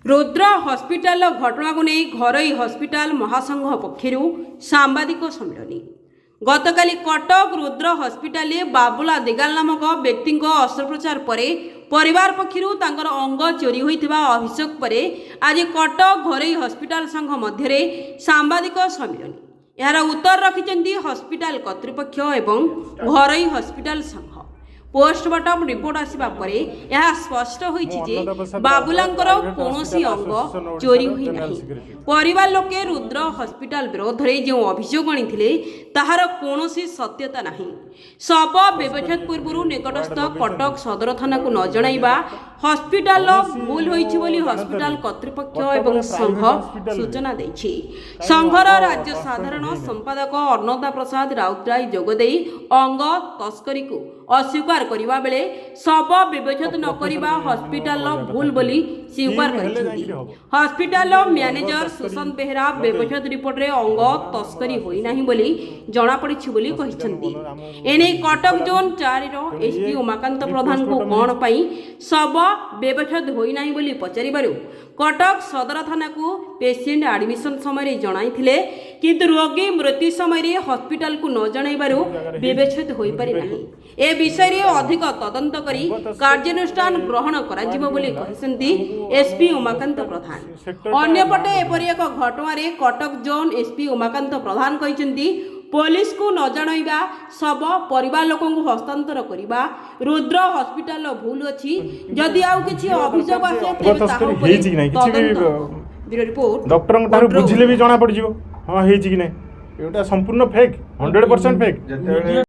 ରୁଦ୍ର ହସ୍ପିଟାଲର ଘଟଣାକୁ ନେଇ ଘରୋଇ ହସ୍ପିଟାଲ ମହାସଂଘ ପକ୍ଷରୁ ସାମ୍ବାଦିକ ସମ୍ମିଳନୀ। ଗତକାଲି କଟକ ରୁଦ୍ର ହସ୍ପିଟାଲରେ ବାବୁଲା ଦିଗାଲ ନାମକ ବ୍ୟକ୍ତିଙ୍କ ଅସ୍ତ୍ରୋପଚାର ପରେ ପରିବାର ପକ୍ଷରୁ ତାଙ୍କର ଅଙ୍ଗ ଚୋରି ହୋଇଥିବା ଅଭିଯୋଗ ପରେ ଆଜି କଟକ ଘରୋଇ ହସ୍ପିଟାଲ ସଂଘ ମଧ୍ୟରେ ସାମ୍ବାଦିକ ସମ୍ମିଳନୀ। ଏହାର ଉତ୍ତର ରଖିଛନ୍ତି ହସ୍ପିଟାଲ କର୍ତ୍ତୃପକ୍ଷ ଏବଂ ଘରୋଇ ହସ୍ପିଟାଲ ସଂଘ। ପୋଷ୍ଟମର୍ଟମ ରିପୋର୍ଟ ଆସିବା ପରେ ଏହା ସ୍ପଷ୍ଟ ହୋଇଛି ଯେ ବାବୁଲାଙ୍କର କୌଣସି ଅଙ୍ଗ ଚୋରି ହୋଇନାହିଁ। ପରିବାର ଲୋକେ ରୁଦ୍ର ହସ୍ପିଟାଲ ବିରୋଧରେ ଯେଉଁ ଅଭିଯୋଗ ଆଣିଥିଲେ, ତାହାର କୌଣସି ସତ୍ୟତା ନାହିଁ। ଶବ ବ୍ୟବଚ୍ଛେଦ ପୂର୍ବରୁ ନିକଟସ୍ଥ କଟକ ସଦର ଥାନାକୁ ନ ଜଣାଇବା ହସ୍ପିଟାଲର ଭୁଲ ହୋଇଛି ବୋଲି ହସ୍ପିଟାଲ କର୍ତ୍ତୃପକ୍ଷ ଏବଂ ସଂଘ ସୂଚନା ଦେଇଛି। ସଂଘର ରାଜ୍ୟ ସାଧାରଣ ସମ୍ପାଦକ ଅନ୍ନଦା ପ୍ରସାଦ ରାଉତରାୟ ଯୋଗଦେଇ ଅଙ୍ଗ ତସ୍କରୀକୁ ଅସ୍ୱୀକାର କରିବା ବେଳେ ଶବ ବ୍ୟବଚ୍ଛେଦ ନ କରିବା ହସ୍ପିଟାଲର ଭୁଲ ବୋଲି ସ୍ୱୀକାର କରିଛନ୍ତି। ହସ୍ପିଟାଲର ମ୍ୟାନେଜର ସୁଶାନ୍ତ ବେହେରା ବ୍ୟବଚ୍ଛେଦ ରିପୋର୍ଟରେ ଅଙ୍ଗ ତସ୍କରୀ ହୋଇନାହିଁ ବୋଲି ଜଣାପଡ଼ିଛି ବୋଲି କହିଛନ୍ତି। ଏନେଇ କଟକ ଜୋନ୍ 4ର ଏସ୍ପି ଉମାକାନ୍ତ ପ୍ରଧାନଙ୍କୁ କ'ଣ ପାଇଁ ଶବ ବ୍ୟବଚ୍ଛେଦ ହୋଇନାହିଁ ବୋଲି ପଚାରିବାରୁ କଟକ ସଦର ଥାନାକୁ ପେସେଣ୍ଟ ଆଡମିସନ ସମୟରେ ଜଣାଇଥିଲେ, କିନ୍ତୁ ରୋଗୀ ମୃତ୍ୟୁ ସମୟରେ ହସ୍ପିଟାଲକୁ ନ ଜଣାଇବାରୁ ବ୍ୟବଚ୍ଛେଦ ହୋଇପାରି ନାହିଁ। ଏ ବିଷୟରେ ଅଧିକ ତଦନ୍ତ କରି କାର୍ଯ୍ୟାନୁଷ୍ଠାନ ଗ୍ରହଣ କରାଯିବ ବୋଲି କହିଛନ୍ତି ଏସ୍ପି ଉମାକାନ୍ତ ପ୍ରଧାନ। ଅନ୍ୟପଟେ ଏପରି ଏକ ଘଟଣାରେ କଟକ ଜୋନ୍ ଏସ୍ପି ଉମାକାନ୍ତ ପ୍ରଧାନ କହିଛନ୍ତି, ପୋଲିସକୁ ନ ଜଣାଇବା, ଶବ ପରିବାର ଲୋକଙ୍କୁ ହସ୍ତାନ୍ତର କରିବା ରୁଦ୍ର ହସ୍ପିଟାଲର ଭୁଲ ଅଛି। ଯଦି ଆଉ କିଛି ଅଭିଯୋଗ ଆସେ, ତେବେ ତାହା ତସ୍କରୀ ଉପରେ ହେଇଛି କି ନାହିଁ, କିଛି ବି ତଦନ୍ତ ହେବ। ବ୍ୟୁରୋ ରିପୋର୍ଟ, ଡକ୍ଟରଙ୍କ ଠାରୁ କଣ୍ଟ୍ରୋଲ। ବୁଝିଲେ ବି ଜଣା ପଡ଼ିଯିବ, ହଁ, ହେଇଛି କି ନାହିଁ। ଏଇଟା ସମ୍ପୂର୍ଣ୍ଣ ଫେକ୍, 100% ଫେକ୍। ଯେତେବେଳେ